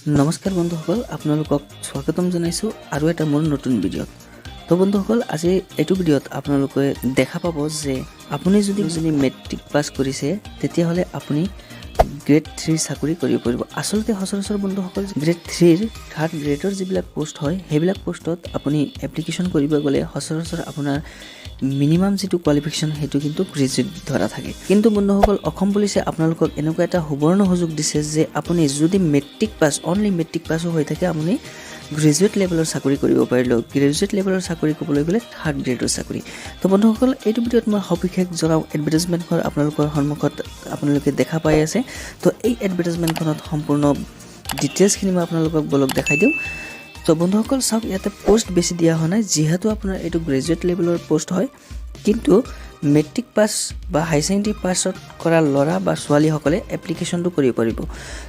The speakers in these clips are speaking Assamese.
নমস্কাৰ বন্ধুসকল, আপোনালোকক স্বাগতম জনাইছোঁ আৰু এটা মোৰ নতুন ভিডিঅ'ত। তো বন্ধুসকল, আজি এইটো ভিডিঅ'ত আপোনালোকে দেখা পাব যে আপুনি যদি যদি মেট্ৰিক পাছ কৰিছে, তেতিয়াহ'লে আপুনি গ্ৰেড 3ৰ চাকৰি কৰিব পাৰিব। আচলতে সচৰাচৰ বন্ধুসকল, গ্ৰেড 3ৰ থাৰ্ড গ্ৰেডৰ যিবিলাক পোষ্ট হয়, সেইবিলাক পোষ্টত আপুনি এপ্লিকেশ্যন কৰিব গ'লে সচৰাচৰ আপোনাৰ মিনিমাম যিটো কোৱালিফিকেশ্যন, সেইটো কিন্তু গ্ৰেজুৱেট ধৰা থাকে। কিন্তু বন্ধুসকল, অসম পুলিচে আপোনালোকক এনেকুৱা এটা সুবৰ্ণ সুযোগ দিছে যে আপুনি যদি মেট্ৰিক পাছ, অনলি মেট্ৰিক পাছো হৈ থাকে, আপুনি গ্ৰেজুৱেট লেভেলৰ চাকৰি কৰিব পাৰিলেও, গ্ৰেজুৱেট লেভেলৰ চাকৰি ক'বলৈ গ'লে থাৰ্ড গ্ৰেডৰ চাকৰি। তো বন্ধুসকল, এইটো ভিডিঅ'ত মই সবিশেষ জনাওঁ। এডভাৰটাইজমেণ্টখন আপোনালোকৰ সন্মুখত আপোনালোকে দেখা পাই আছে। তো এই এডভাৰটাইজমেণ্টখনত সম্পূৰ্ণ ডিটেইলছখিনি মই আপোনালোকক বলক দেখাই দিওঁ। তো বন্ধুসকল, চাওক, ইয়াতে পষ্ট বেছি দিয়া হোৱা নাই, যিহেতু আপোনাৰ এইটো গ্ৰেজুৱেট লেভেলৰ পষ্ট হয়। কিন্তু মেট্ৰিক পাছ বা হাই ছেকেণ্ডেৰী পাছত কৰা ল'ৰা বা ছোৱালীসকলে এপ্লিকেশ্যনটো কৰিব পাৰিব।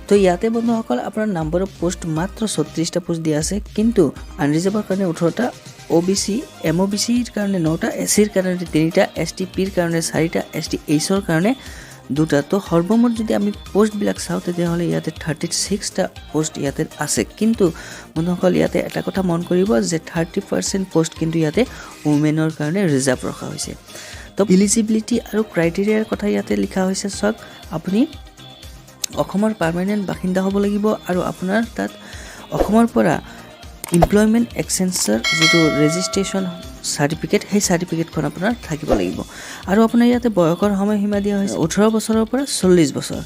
তো ইয়াতে বন্ধুসকল, আপোনাৰ নাম্বাৰ অফ পষ্ট মাত্ৰ 36টা পষ্ট দিয়া আছে। কিন্তু আনৰিজাৰ্ভৰ কাৰণে 18টা, অ' বি চি, এম অ' বি চিৰ কাৰণে 9টা, এছ চিৰ কাৰণে 3টা, এছ টি পিৰ কাৰণে 4টা, এছ টি এইচৰ কাৰণে 2টা। তো সৰ্বমুঠ যদি আমি পষ্টবিলাক চাওঁ, তেতিয়াহ'লে ইয়াতে 36টা পষ্ট ইয়াতে আছে। কিন্তু বন্ধুসকল, ইয়াতে এটা কথা মন কৰিব যে 30% পষ্ট কিন্তু ইয়াতে উমেনৰ কাৰণে ৰিজাৰ্ভ ৰখা হৈছে। তো ইলিজিবিলিটি আৰু ক্ৰাইটেৰিয়াৰ কথা ইয়াতে লিখা হৈছে। চাওক, আপুনি অসমৰ পাৰ্মানেণ্ট বাসিন্দা হ'ব লাগিব আৰু আপোনাৰ তাত অসমৰ পৰা এমপ্লয়মেণ্ট এক্সচেঞ্জৰ যিটো ৰেজিষ্ট্ৰেশ্যন চাৰ্টিফিকেট, সেই চাৰ্টিফিকেটখন আপোনাৰ থাকিব লাগিব। আৰু আপোনাৰ ইয়াতে বয়সৰ সময়সীমা দিয়া হৈছে 18 বছৰৰ পৰা 40 বছৰ।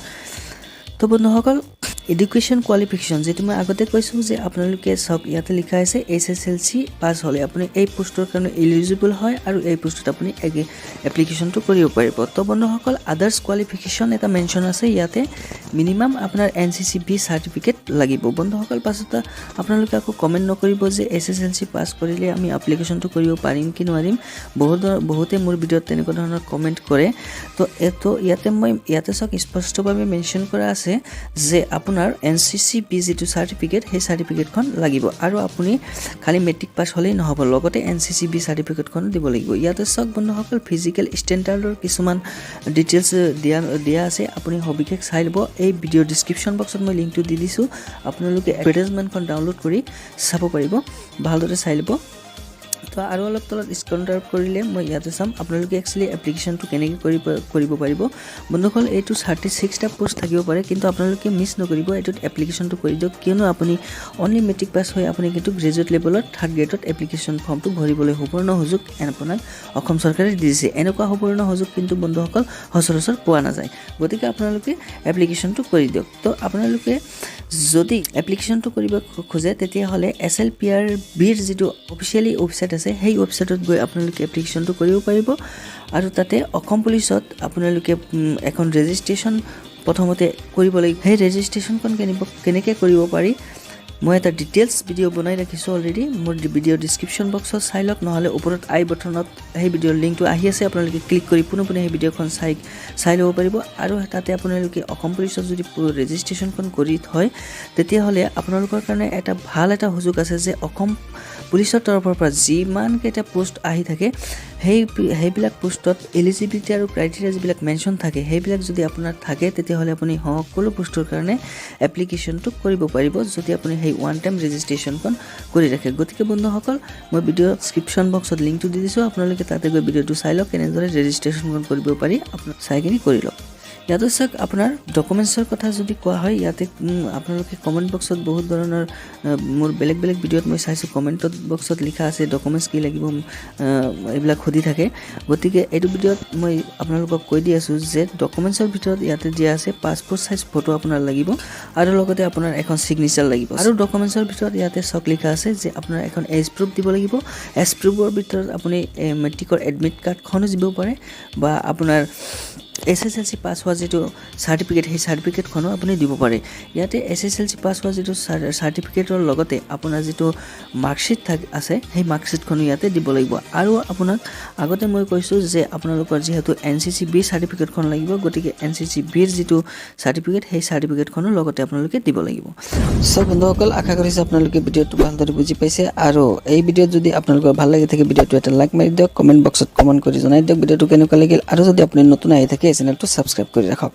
তো বন্ধুসকল, এডুকেশ্যন কোৱালিফিকেশ্যন যিটো মই আগতে কৈছোঁ যে আপোনালোকে চাওক, ইয়াতে লিখা আছে এইচএছএলচি পাছ হ'লে আপুনি এই পোষ্টৰ কাৰণে ইলিজিবল হয় আৰু এই পোষ্টত আপুনি এপ্লিকেশ্যনটো কৰিব পাৰিব। তো বন্ধুসকল, আদাৰ্ছ কোৱালিফিকেশ্যন এটা মেনশ্যন আছে ইয়াতে, মিনিমাম আপোনাৰ এনচিচি বি চাৰ্টিফিকেট লাগিব। বন্ধুসকল, পাছত আপোনালোকে আকৌ কমেণ্ট নকৰিব যে এইচএছএলচি পাছ কৰিলে আমি এপ্লিকেশ্যনটো কৰিব পাৰিম কি নোৱাৰিম। বহুতে মোৰ ভিডিঅ'ত তেনেকুৱা ধৰণৰ কমেণ্ট কৰে। তো এইটো ইয়াতে মই ইয়াতে চাওক, স্পষ্টভাৱে মেনশ্যন কৰা আছে যে আপোনাৰ এনচিচি বি যিটো চাৰ্টিফিকেট, সেই চাৰ্টিফিকেটখন লাগিব আৰু আপুনি খালি মেট্ৰিক পাছ হ'লেই নহ'ব, লগতে এনচিচি বি চাৰ্টিফিকেটখনো দিব লাগিব। ইয়াতে চাওক বন্ধুসকল, ফিজিকেল ষ্টেণ্ডাৰ্ডৰ কিছুমান ডিটেইলছ দিয়া দিয়া আছে। আপুনি সবিশেষ চাই ল'ব। এই ভিডিঅ' ডিছক্ৰিপশ্যন বক্সত মই লিংকটো দি দিছোঁ, আপোনালোকে এডভাৰটাইজমেণ্টখন ডাউনলোড কৰি চাব পাৰিব, ভালদৰে চাই ল'ব। তো আৰু অলপ তলত স্ক্ৰল ডাউন কৰিলে মই ইয়াতে চাম আপোনালোকে একচুৱেলি এপ্লিকেশ্যনটো কেনেকৈ কৰিব পাৰিব। বন্ধুসকল, এইটো 36টা পষ্ট থাকিব পাৰে, কিন্তু আপোনালোকে মিছ নকৰিব, এইটোত এপ্লিকেশ্যনটো কৰি দিয়ক। কিয়নো আপুনি অনলি মেট্ৰিক পাছ হৈ আপুনি কিন্তু গ্ৰেজুৱেট লেভেলত থাৰ্ড গ্ৰেডত এপ্লিকেশ্যন ফৰ্মটো ভৰিবলৈ সুবৰ্ণ সুযোগ আপোনাক অসম চৰকাৰে দিছে। এনেকুৱা সুবৰ্ণ সুযোগ কিন্তু বন্ধুসকল সচৰাচৰ পোৱা নাযায়। গতিকে আপোনালোকে এপ্লিকেশ্যনটো কৰি দিয়ক। তো আপোনালোকে যদি এপ্লিকেশ্যনটো কৰিব খোজে, তেতিয়াহ'লে এছএলপিআৰবিৰ যিটো অফিচিয়েলি ৱেবছাইট আছে, সেই ৱেবছাইটত গৈ আপোনালোকে এপ্লিকেশ্যনটো কৰিব পাৰিব। আৰু তাতে অসম পুলিচত আপোনালোকে এখন ৰেজিষ্ট্ৰেশ্যন প্ৰথমতে কৰিব লাগিব। সেই ৰেজিষ্ট্ৰেশ্যনখন কেনেকৈ কৰিব পাৰি, মই এটা ডিটেইলছ ভিডিঅ' বনাই ৰাখিছোঁ অলৰেডি। মোৰ ভিডিঅ' ডিছক্ৰিপশ্যন বক্সত চাই লওক, নহ'লে ওপৰত আই বটনত সেই ভিডিঅ'ৰ লিংকটো আহি আছে। আপোনালোকে ক্লিক কৰি পোনে পোনে সেই ভিডিঅ'খন চাই চাই ল'ব পাৰিব। আৰু তাতে আপোনালোকে অসম পুলিচত যদি ৰেজিষ্ট্ৰেশ্যনখন কৰি থয়, তেতিয়াহ'লে আপোনালোকৰ কাৰণে এটা ভাল এটা সুযোগ আছে যে অসম পুলিচৰ তৰফৰ পৰা যিমানকেইটা পোষ্ট আহি থাকে, সেইবিলাক পোষ্টত এলিজিবিলিটি আৰু ক্ৰাইটেৰিয়া যিবিলাক মেনশ্যন থাকে, সেইবিলাক যদি আপোনাৰ থাকে, তেতিয়াহ'লে আপুনি সকলো পোষ্টৰ কাৰণে এপ্লিকেশ্যনটো কৰিব পাৰিব, যদি আপুনি সেই ওৱান টাইম ৰেজিষ্ট্ৰেশ্যনখন কৰি ৰাখে। গতিকে বন্ধুসকল, মই ভিডিঅ' ডিছক্ৰিপশ্যন বক্সত লিংকটো দি দিছোঁ, আপোনালোকে তাতে গৈ ভিডিঅ'টো চাই লওক, কেনেদৰে ৰেজিষ্ট্ৰেশ্যনখন কৰিব পাৰি আপোনাক চাই কিনি কৰি লওক। ইয়াতে চাওক, আপোনাৰ ডকুমেণ্টছৰ কথা যদি কোৱা হয়, ইয়াতে আপোনালোকে কমেণ্ট বক্সত বহুত ধৰণৰ মোৰ বেলেগ বেলেগ ভিডিঅ'ত মই চাইছোঁ, কমেণ্টত বক্সত লিখা আছে ডকুমেণ্টছ কি লাগিব, এইবিলাক সুধি থাকে। গতিকে এইটো ভিডিঅ'ত মই আপোনালোকক কৈ দি আছোঁ যে ডকুমেণ্টছৰ ভিতৰত ইয়াতে দিয়া আছে, পাছপৰ্ট চাইজ ফটো আপোনাৰ লাগিব আৰু লগতে আপোনাৰ এখন ছিগনেচাৰ লাগিব। আৰু ডকুমেণ্টছৰ ভিতৰত ইয়াতে চাওক, লিখা আছে যে আপোনাৰ এখন এজ প্ৰুফ দিব লাগিব। এজ প্ৰুফৰ ভিতৰত আপুনি মেট্ৰিকৰ এডমিট কাৰ্ডখনো দিব পাৰে বা আপোনাৰ এইচএছএলচি পাছ হোৱা যিটো চাৰ্টিফিকেট, সেই চাৰ্টিফিকেটখনো আপুনি দিব পাৰে। ইয়াতে এইচএছএলচি পাছ হোৱা যিটো চাৰ্টিফিকেটৰ লগতে আপোনাৰ যিটো মাৰ্কশ্বিট আছে, সেই মাৰ্কশ্বিটখনো ইয়াতে দিব লাগিব। আৰু আপোনাক আগতে মই কৈছোঁ যে আপোনালোকৰ যিহেতু এনচিচি বি চাৰ্টিফিকেটখন লাগিব, গতিকে এনচিচি বিৰ যিটো চাৰ্টিফিকেট, সেই চাৰ্টিফিকেটখনো লগতে আপোনালোকে দিব লাগিব। চ' বন্ধুসকল, আশা কৰিছোঁ আপোনালোকে ভিডিঅ'টো ভালদৰে বুজি পাইছে। আৰু এই ভিডিঅ'ত যদি আপোনালোকৰ ভাল লাগি থাকে, ভিডিঅ'টো এটা লাইক মাৰি দিয়ক, কমেণ্ট বক্সত কমেণ্ট কৰি জনাই দিয়ক ভিডিঅ'টো কেনেকুৱা লাগিল। আৰু যদি আপুনি নতুন আহি থাকে, এই চেনেলটো ছাবস্ক্ৰাইব কৰি ৰাখক।